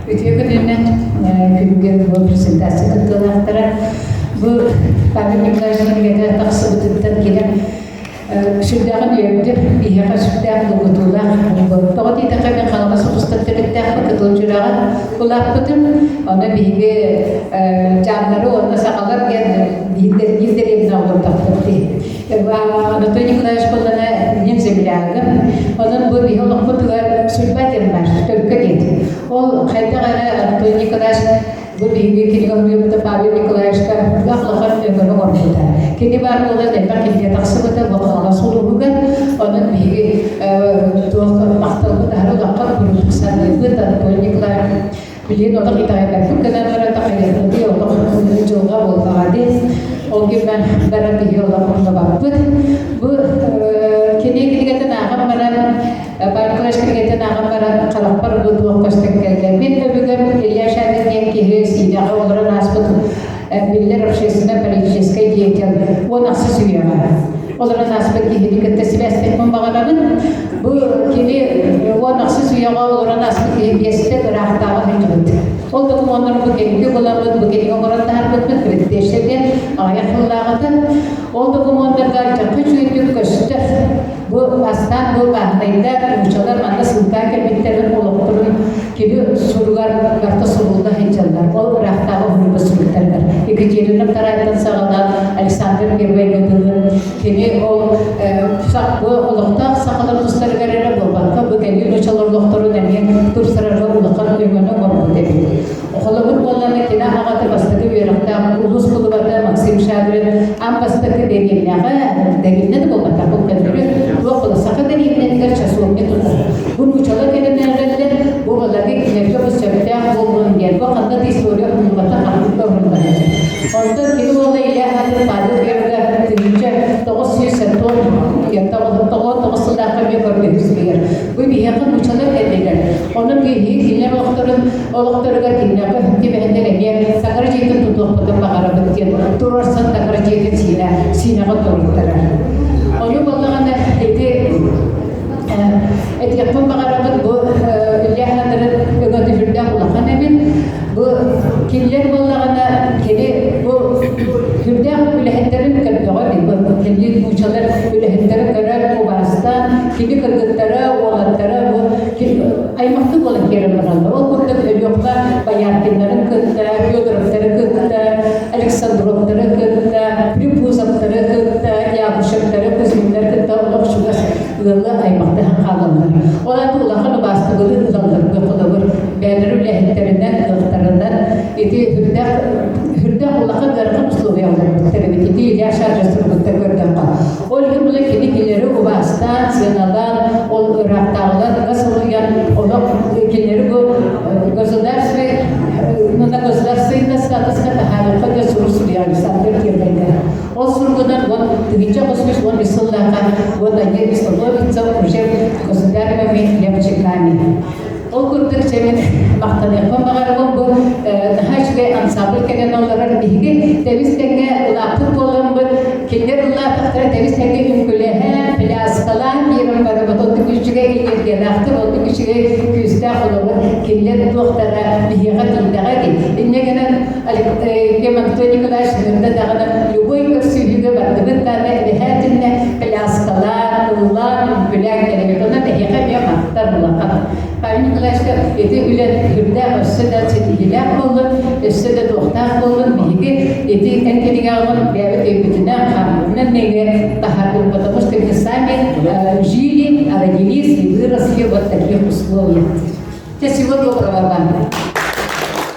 Үтүө күнүнэн күнгө бу презентация кыттыылаахтара. Бу Павел Николаевич кинигэтэ тахсыбытыттан кэлэн сүрдээҕин үөрдүм, биһиэхэ сүрдээх долгутуулаах. Тоҕо диэтэххэ, мен Хаҥалас улуустан төрүттээхпин, Кытыл Дьүрэҕэ улааппытым. Онно биһиги дьаамнары уонна сахалар диэн биир дэриэбинэ олордохпут дии. Анатолий Николаевич буоллана мин землягым. Онон бу биһи олохпутугар сүрбэ диэн бар, төлкө диэн. Ол хайдах эрэ Анатолий Николаевич бу биһиги кинигэ суруйбута Павел Николаевичка улахан өҥөнү оҥорбута. Кини баар буолан элбэх кинигэ тахсыбыта бу Хаҥалас улууһугар. Онон биһиги туох махталбыт аһары улахан курдук саныыбыт Анатолий Николаевич билигин олох итэҕэйбэппин гынан баран такайыахпытый олох дьылҕа буоллаҕа дии. Ол гынан баран биһиги олох умнубаппыт. Бу кини кинигэтин ааҕан баран Павел кинигэтин ааҕан баран харахпар бу туох көстөн кэллэ. Мин өбүгэм Илья Шамин диэн киһи Сиинэҕэ олорон ааспыт биллэр общественно-политическай деятель 16 үйэҕэ олорон ааспыт киһини кытта сибээстэхпин баҕарабын. Бу кини 16 үйэҕэ олорон ааспыт киһи биэстэ ыраахтааҕы сылдьыбыт. Ол докумуоннары бу кэнники буламмыт, бу кинигэ оҥорон таһаарбыппыт предтеча диэн аҕыйах сыллааҕыта. Ол докумуоннарга чахчы үчүгэйдик көстөр. Бу бастаан бу бааһынайдар, нууччалар манна сылтаан кэлбиттэрин олохторун кини суругар барыта сурулла сылдьаллар. Ол ыраахтааҕы уһуйбут суруктарыгар. Екатерина Втораяттан саҕалаан Александр Первыйга дылы кини ол бу олохтоох сахалар тустарыгар эрэ буолбакка, бу кэлии нууччалар олохторун эмиэ тупсарарга улахан өҥөнү оҥорбут эбит. Холобур буоллаҕына, кини аҕата бастакы үөрэхтээх улуус кулубата Максим Шадрин аан бастакы дэриэбинэҕэ, дэриэбинэ да буолбатах, бу көннөрү туох буола саха дэриэбинэтигэр часовня тутар. Бу нууччалар кэлэн эрэллэр, бу баларга кинилэргэ бу сөптөөх буоллун диэн, бу ханна да история умнубата ханнык да уһуллар. Онтон кини уола Илья Шадрин Павел Первга 1979 сыллаахха эмиэ көрдөһүү суруйар. Бу биһиэхэ нууччалар кэллилэр. Онон биһиги кинилэр олохторун олохторугар кинилэргэ түбэһэннэр эмиэ таҥара дьиэтин тутуохпутун баҕарабыт диэн туруорсан таҥара дьиэтин сиинэ сиинэҕэ туруортарар. Ону буоллаҕына ити этиэхпин баҕарабын бу Илья Хандрын өҥөтө сүрдээх улахан эбит. Бу кинилэр буоллаҕына кини бу сүрдээх үлэһиттэрин көрдөҕө кини нуучалар үлэһиттэрин көрөр убаастаан кини кыргыттара уолаттара бу аймахтыы буолан киирэн бараллар. Ол курдук Өлүөххэ Бояркиннарын кытта, Федоровтары кытта, Александровтары кытта, Припузовтары кытта, Якушевтары, Кузьминнары кытта олох чугас ыалы аймахтаһан хаалаллар. Ол аата улахан убаастабылы ылаллар холобур бэйэлэрэ үлэһиттэринэн, кыахтарынан ити үрдээх үрдээх улахан ыарахан условия олорбуттар эбит. Ити Илья Шадрин суругуттан көрдөххө. Ол иһин була кини кинилэри убаастаан, сыаналаан, ол ыраахтааҕылар ыга суруйан, олох кинилэри бу государственный на государственный статуска таһаарыахха диэн сурук суруйар Александр Первыйга. Ол суругунан вот 1985 сыллааха вот они становятся уже государственными ямщиками. Ол курдук дьэ мин махтаныахпын баҕарабын бу наһаа үчүгэй ансамбль кэлэн олорор биһиги тэбис тэҥҥэ улааппыт буоламмыт кинилэр улаатахтара тэбис тэҥҥэ үҥкүлэһэн пляскалаан киирэн барабыт оннук үчүгэй энергиялаахтар оннук үчүгэй күүстээх олоҕу кинилэр туохтара биһиэхэ тиийдэҕэ дии инньэ гынан Анатолий Николаевич нырда даҕаны любой көрсүһүүгэ бардыбыт даҕаны эбэһээтиннэ пляскалаан ыллаан үҥкүлээн кэлэбит онон эһиэхэ эмиэ махтал улахан Павел Николаевичка ити үлэ үрдээх өссө да ситиһиилээх буоллун, өссө да туохтаах буоллун биһиги ити эн кинигэҕин бэйэбит өйбүтүнэн, хааммытынан нөҥүө таһаарбыт, потому что мы сами жили, родились и выросли вот в таких условиях. Всего доброго вам.